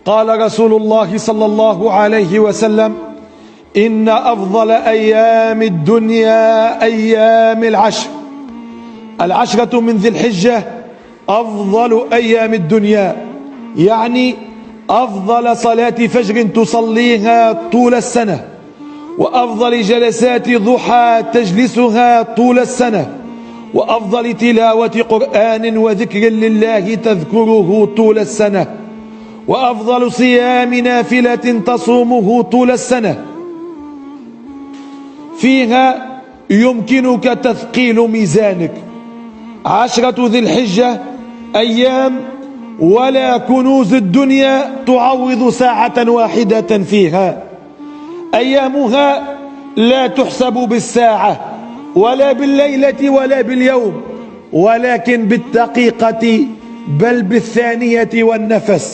قال رسول الله صلى الله عليه وسلم: إن أفضل أيام الدنيا أيام العشر. العشرة من ذي الحجة أفضل أيام الدنيا، يعني أفضل صلاة فجر تصليها طول السنة، وأفضل جلسات ضحى تجلسها طول السنة، وأفضل تلاوة قرآن وذكر لله تذكره طول السنة، وأفضل صيام نافلة تصومه طول السنة. فيها يمكنك تثقيل ميزانك. عشرة ذي الحجة أيام ولا كنوز الدنيا تعوض ساعة واحدة فيها. أيامها لا تحسب بالساعة ولا بالليلة ولا باليوم، ولكن بالدقيقة، بل بالثانية والنفس.